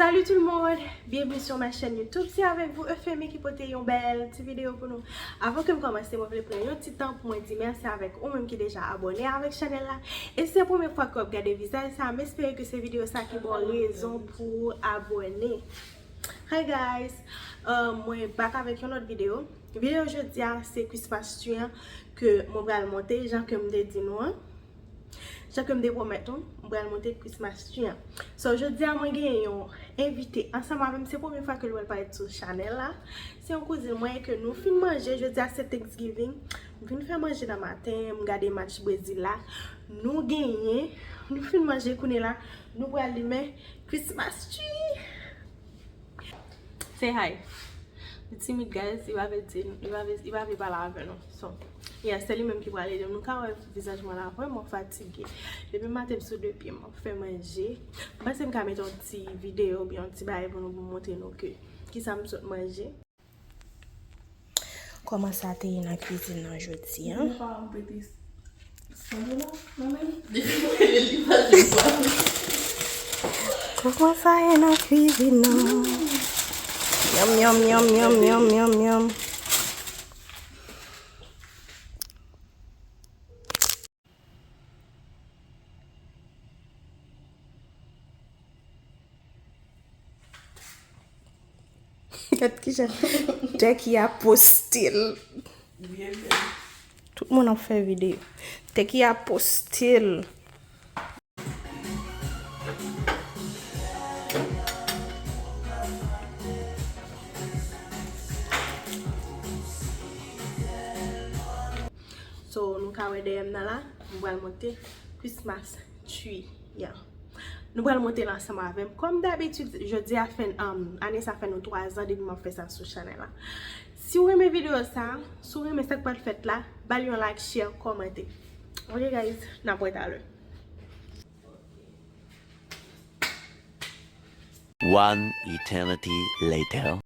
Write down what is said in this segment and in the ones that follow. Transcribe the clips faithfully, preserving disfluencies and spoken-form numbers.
Salut tout le monde, bienvenue sur ma chaîne YouTube. Se avèk vou Euphémie ki pote yon bèl ti videyo pou nou. Avan ke m kòmanse, mwen vle pran yon ti tan pou mwen di mèsi avèk ou menm ki deja abòne avèk chanèl la. E si se premye fwa ke w ap gade vizaj sa, m espere ke se videyo sa ki ba w rezon pou w abòne. Hi guys, euh, mwen back avèk yon lòt videyo. Videyo jodi a se Christmas tree an ke mwen pral monte jan ke m te di nou an. Jan ke m te pwomèt nou, m pral monte Christmas tree an. So, jodi a mwen gen yon envite ansanm avè m, se premye fwa ke l pral parèt sou chanèl la. Se yon kouzin mwen ke nou fin manje, jodi a se Thanksgiving. M vin fè manje nan maten, m gade match Brezil la. Nou genyen, nou fin manje kounye la, nou pral limen Christmas tree. Say hi. Li timid, guys, li pa vle di, li pa vle, li pa vle pale avè nou. So, yeah, se li menm ki pral ede m. Nou ka wè vizaj mwen la vrèman fatige. Depi maten m sou de pye m, m ap fè manje. M panse m ka mete yon ti videyo oubyen yon ti bagay pou nou, pou m montre nou ke kisa m sot manje. Kòman sa te ye nan kwizin nan jodi a? Kòman sa ye nan kwizin nan? Yòm, yòm, yòm, yòm, yòm, yòm, yòm. Gad kijan Tèki a poste l. Tout moun ap fè videyo. Tèki a poste l. So, nou ka wè dèyè m nan la, m pral monte Christmas tree. Yeah. Nou pral monte l ansanm avè m. Kòm dabitid, jodi a fè, um, ane sa fè nou twa zan depi m ap fè sa sou chanèl la. Si w renmen videyo sa, si w renmen sa k pral fèt la, ba l yon like, share, kòmante. Ok, guys, n ap wè talè. One eternity later.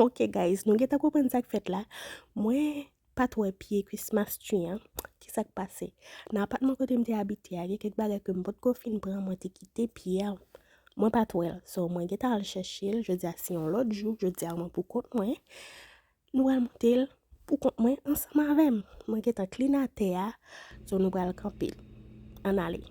Ok, guys, nou gentan konprann sa k fèt la. Mwen pa t wè pye Christmas tree an. Kisa k pase? Nan apatman kote m te abite a, gen kèk bagay ke m potko fin pran, mwen te kite pye a. Mwen pa t wè l. So, mwen gentan al chèche l. Jodi a se yon lòt jou. Jodi a mwen pou kont mwen. Nou pral monte l pou kont mwen ansanm avè m. Mwen gentan clean atè a. So, nou pral kanpe l. Ann ale.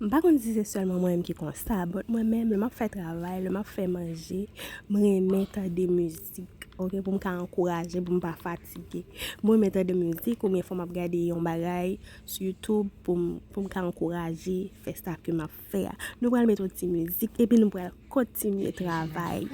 M pa konn si se sèlman mwen menm ki konsa, but mwen menm, lè m ap fè travay, lè m ap fè manje, m renmen tande mizik, ok, pou m ka ankouraje, pou m pa fatige. M renmen tande mizik, oubyen fò m ap gade yon bagay sou YouTube pou m, pou m ka ankouraje fè sa ke m ap fè a. Nou pral mete yon ti mizik, epi nou pral kontinye travay.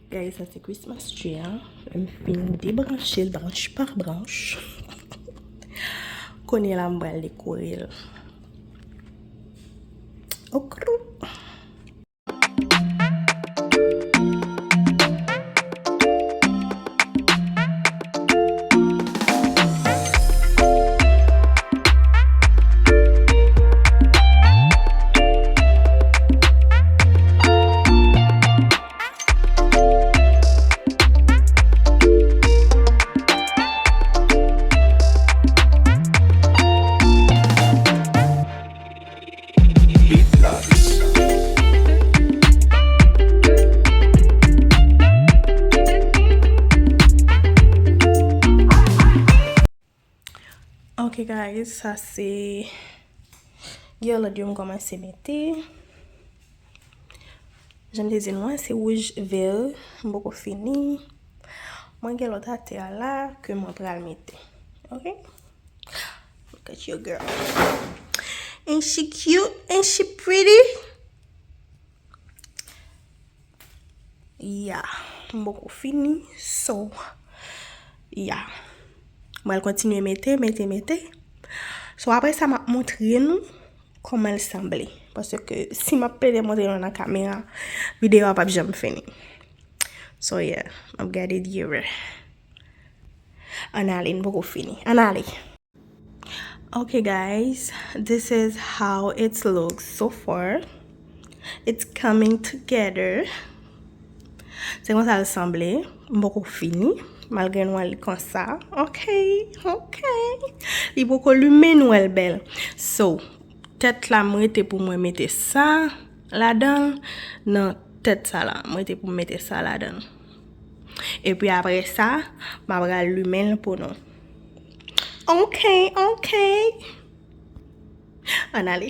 Guys, sa se Christmas tree an. Lè m fin debranche l branch pa branch. Kounye a la m pral dekore l. Okrou. Ok guys, sa se girlad yo m kòmanse mete. Jan m te di nou an, se wouj vè, m poko fini. Mwen gen lòt atè a la ke mwen pral mete. Ok? Look at your girl. Ain't she cute? Ain't she pretty? Yeah, m poko fini. So, yeah. Mwen al kontinye mete, mete, mete. So, apre sa, m ap montre nou kòman l sanble. Paske si m ap plede montre nou nan kamera, videyo a p ap janm fini. So, yeah, m ap gade dyere. Ann ale, n poko fini. Ann ale. Okay, guys, this is how it looks so far. It's coming together. Se konsa l sanble. M poko fini, malgre nou wè l konsa. Ok, ok. Li poko limen, nou wè l bèl. So, tèt la, m rete pou mwen mete sa ladan l. Nan tèt sa la, m rete pou m mete sa ladan l. Epi apre sa, m ap pral limen l pou nou. Ok, ok. Ann ale.